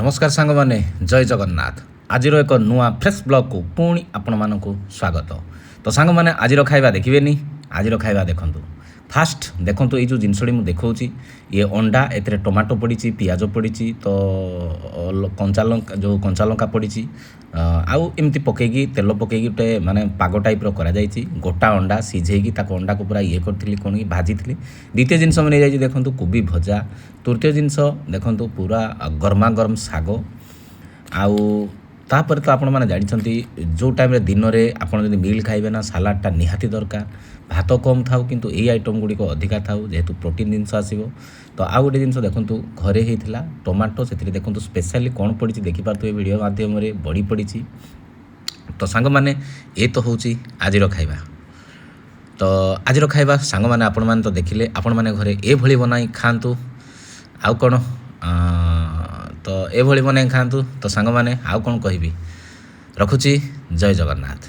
ନମସ୍କାର ସାଙ୍ଗମାନେ, ଜୟ ଜଗନ୍ନାଥ। ଆଜିର ଏକ ନୂଆ ଫ୍ରେଶ୍ ବ୍ଲଗ୍କୁ ପୁଣି ଆପଣମାନଙ୍କୁ ସ୍ୱାଗତ। ତ ସାଙ୍ଗମାନେ, ଆଜିର ଖାଇବା ଦେଖିବେନି? ଆଜିର ଖାଇବା ଦେଖନ୍ତୁ। ଫାଷ୍ଟ ଦେଖନ୍ତୁ, ଏଇ ଯେଉଁ ଜିନିଷଟି ମୁଁ ଦେଖାଉଛି, ଇଏ ଅଣ୍ଡା। ଏଥିରେ ଟମାଟୋ ପଡ଼ିଛି, ପିଆଜ ପଡ଼ିଛି, ତ କଞ୍ଚା ଲଙ୍କା, ଯେଉଁ କଞ୍ଚା ଲଙ୍କା ପଡ଼ିଛି, ଆଉ ଏମିତି ପକେଇକି, ତେଲ ପକେଇକି ଗୋଟେ ମାନେ ପାଗ ଟାଇପ୍ର କରାଯାଇଛି। ଗୋଟା ଅଣ୍ଡା ସିଝେଇକି ତାକୁ ଅଣ୍ଡାକୁ ପୁରା ଇଏ କରିଥିଲି, କ'ଣ କି ଭାଜିଥିଲି। ଦ୍ୱିତୀୟ ଜିନିଷ ମୁଁ ନେଇଯାଇଛି, ଦେଖନ୍ତୁ, କୋବି ଭଜା। ତୃତୀୟ ଜିନିଷ ଦେଖନ୍ତୁ, ପୁରା ଗରମା ଗରମ ଶାଗ। ଆଉ ତାପରେ ତ ଆପଣମାନେ ଜାଣିଛନ୍ତି, ଯେଉଁ ଟାଇମ୍ରେ ଦିନରେ ଆପଣ ଯଦି ମିଲ୍ ଖାଇବେ ନା, ସାଲାଡ଼ଟା ନିହାତି ଦରକାର। ଭାତ କମ୍ ଥାଉ, କିନ୍ତୁ ଏଇ ଆଇଟମ୍ ଗୁଡ଼ିକ ଅଧିକା ଥାଉ, ଯେହେତୁ ପ୍ରୋଟିନ୍ ଜିନିଷ ଆସିବ। ତ ଆଉ ଗୋଟେ ଜିନିଷ ଦେଖନ୍ତୁ, ଘରେ ହେଇଥିଲା ଟମାଟୋ। ସେଥିରେ ଦେଖନ୍ତୁ ସ୍ପେଶାଲି କ'ଣ ପଡ଼ିଛି, ଦେଖିପାରୁଥିବେ ଭିଡ଼ିଓ ମାଧ୍ୟମରେ, ବଡ଼ି ପଡ଼ିଛି। ତ ସାଙ୍ଗମାନେ, ଏ ତ ହେଉଛି ଆଜିର ଖାଇବା। ତ ଆଜିର ଖାଇବା ସାଙ୍ଗମାନେ, ଆପଣମାନେ ତ ଦେଖିଲେ। ଆପଣମାନେ ଘରେ ଏଭଳି ବନାଇ ଖାଆନ୍ତୁ। ଆଉ କ'ଣ? ତ ଏଭଳି ବନାଇ ଖାଆନ୍ତୁ। ତ ସାଙ୍ଗମାନେ, ଆଉ କ'ଣ କହିବି? ରଖୁଛି, ଜୟ ଜଗନ୍ନାଥ।